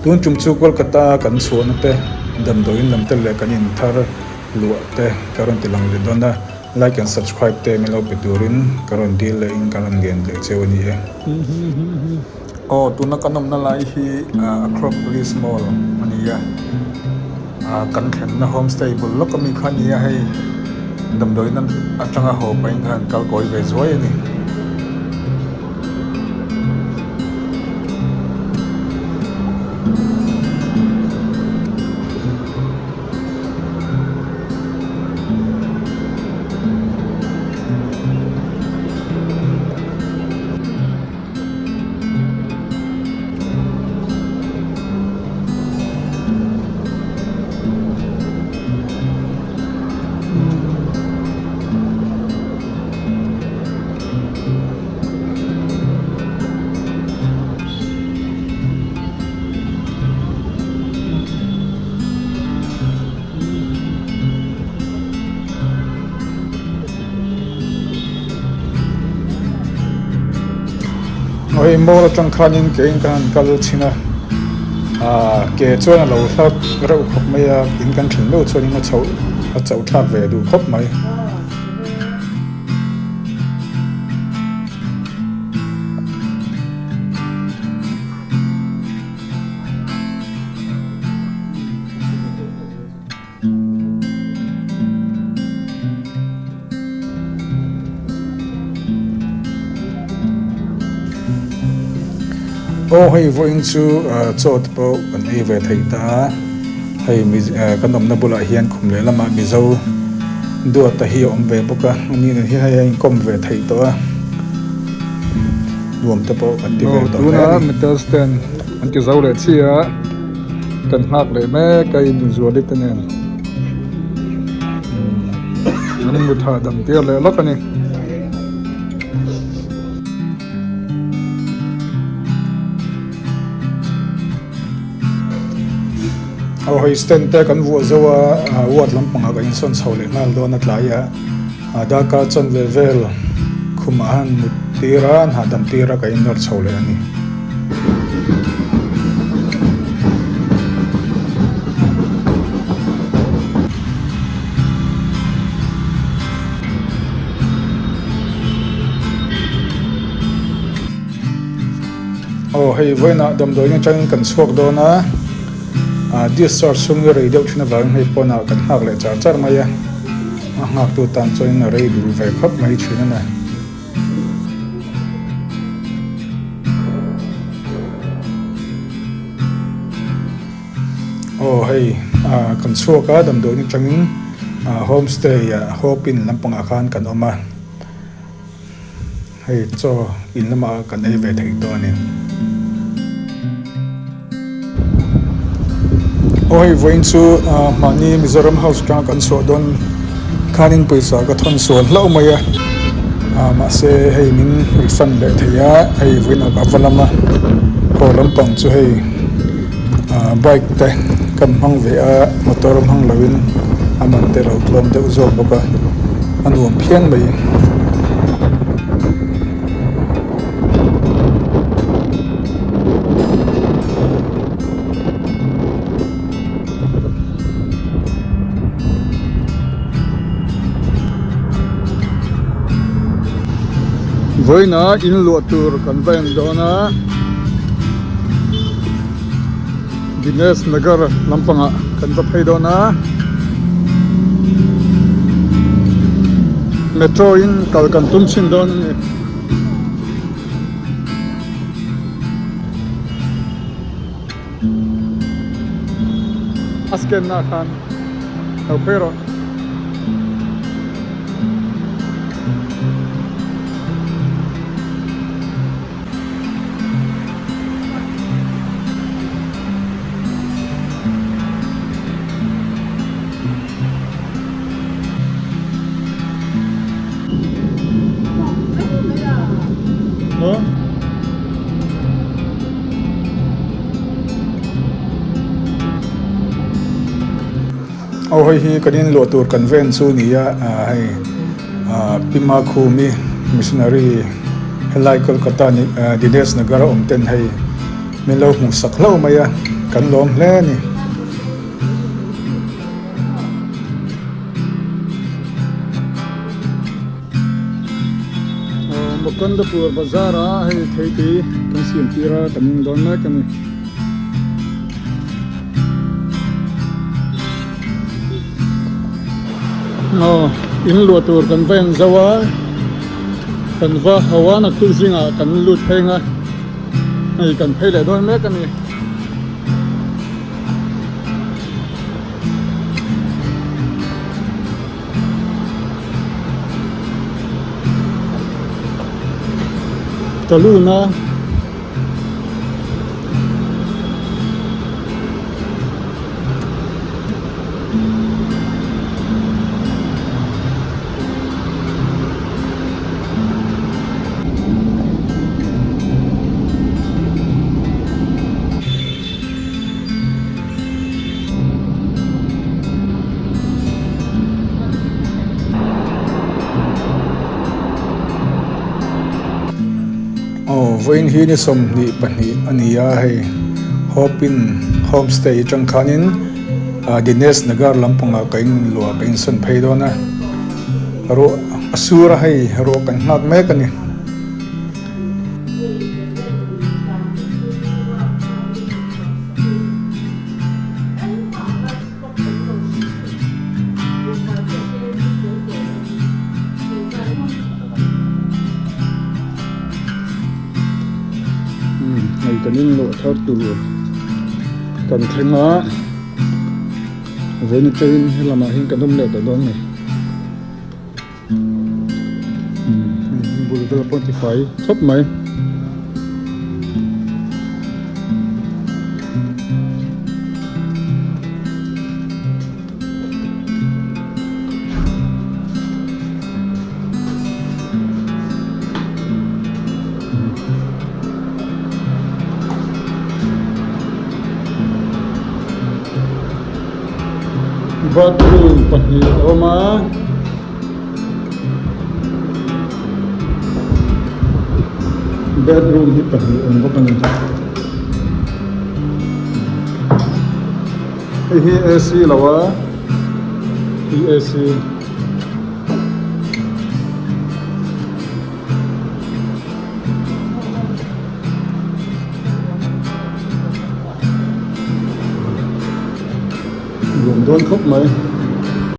Tun tum chu Kolkata kan chhuahna te, damdawiin lam te leh kan in thar luah te ka rawn ti lang leh dawn a, like and subscribe te min lo pe turin ka rawn dil leh in ka rawn ngen leh cheu a ni e. Aw tuna kan awmna lai hi Acropolis Mall a ni a. Kan thlenna homestay bul lawk ami kha a ni a hei damdawiin atanga haw pahin khan kal kawi ve zuai a ni. Hei mall atang khanin kein ka han kal chhin a ah ke chuan a lo hla reuh khawp mai a in kan then meuh chuanin a chhoh a chauh thlak ve duh khawp mai. Aw hei vawiin chu chaw te pawh kan ei ve thei ta a hei kan awmna bulah hian khum leh lamah mizo duata hi a awm ve bawk a ani nen hian hei a inkawm ve thei tawh a nuam te pawh kan ti ve tawh hle a ni. Metal stand an ti zo leh chiah a. Kan nghak leh mek a inzuali te nen an mut hahdam tir leh lawk a ni. Aw hei stand te kan vuah zo a ward lampangah kan insawn chho leh nghal dawn a tlai a darkar chanve vel khumah han mut tir a an hahdam tir a kan innawr chho leh a ni. Aw hei vawiinah damdawiin atangin kan chhuak dawn a ah discharge chhung hi rei deuh thin avangin hei pawnah kan nghak leh char char mai a a nghaktu tan chuanin a rei duh ve khawp mai thin a ni. Aw hei ah kan chhuak a damdawiin atangin ah homestay ah hope in lampangah khan kan awm a hei chaw in lamah kan ei ve thei tawh a ni. Aw hei vawiin chu ah mahni Mizoram house atanga kan chhuah dawn khanin pawisa ka thawn sual hlauh mai a ah mahse hei min refund leh thei a hei vawiin a va lama haw lampang chu hei ah bike te kan hmang ve a motor hmang loin a man te a lo tlawm deuh zawk bawk a a nuam phian mai. Vawiina in luah tur kan va en dawn a Dinesh Nagar lampangah kan va phei dawn a metro in kal kan tum chhin dawn a ni. A scan na khan lo phei rawh. Aw hei hi kan in luah tur kan ven chu ni a ah hei ah Pima Khumi missionary helai Kolkata ni ah Dinesh Nagar a awm ten hei min lo hmuh sak hlauh mai a. Kan lawm hle a ni. Mukundapur bazar a hei theitui kan siam tir a kan in dawn mek a ni. Aw in luah tur kan va en zo a kan va ho a naktuk zingah kan lut pheng a hei kan phei leh dawn mek a ni. Taluna Aw vawiin hi ni 22 a ni a hei Hopin Homestay atang khanin ah Dinesh Nagar lampangah ka in luah ka insawn phei dawn a ruah a sur a hei ruah kan nghak mek a ni. Hei kan in luah thar tur kan thleng a vawiin atangin helamah hian kan awm leh tawh dawn a ni. Bul vel pawh a tifai khawp mai. Bathroom pahnih a awm a bedroom hi pahnih a awm bawk a ni hei hi A_C lo a hei A_C. Nuam dawn khawp mai.